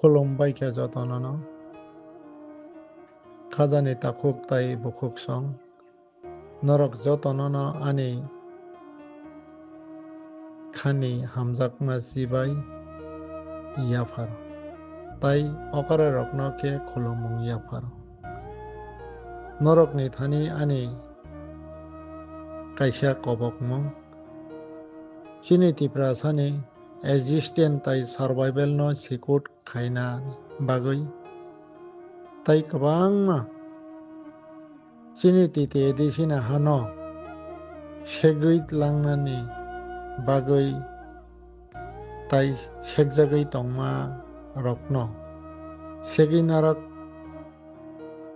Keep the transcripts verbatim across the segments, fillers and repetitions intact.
Khulum bai khe jotono no. Khajani takhuk tai bukhuk song. Norok jotono no ani khani hamjakma chibai yapharo. Tai okare rokno khe khulumung yapharo. Norokni thani ani kaisa kobokmung. Chini Tiprasani existence tai survival no sikut khaina bagwi tai kwbangma chini titi adisini hano segwi langnani bagwi tai sekjagwi tongma rokno segwi narak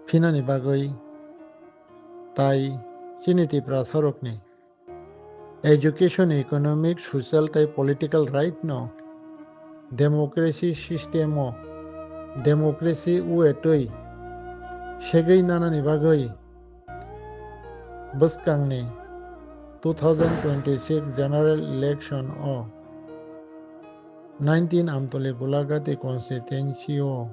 phinani bagwi tai chini Tiprasarokni education, economic, social tai political right no democracy system o democracy way twi segwi nanani bagwi bwskangni two thousand twenty-six general election o nineteen Amtoli Bulagati constituency o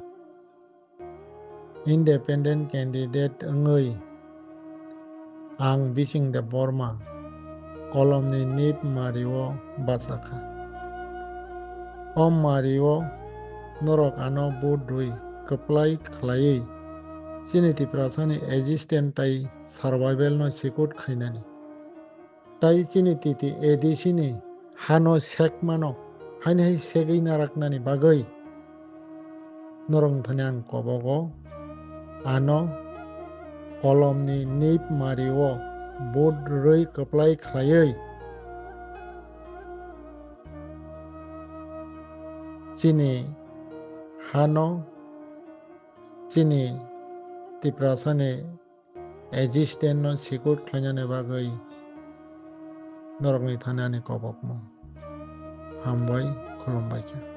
independent candidate wngwi ang Bising Debbarma Kolomni nip mario bachakha. O mario norok ano vote rwi kwplai khlaiwi chini Tiprasani existence tai survival no sikut khainani. Tai chini titi adisini hano sekmano haini hai segwi naraknani bagwi norokni thani ang kobogo ano Kolomni nip mario vote rwi kwplai khlaiwi chini hano chini Tiprasani existence no sikut khlainani bagwi norokni thani ani kobokmung. Hambai, khulumbai kha.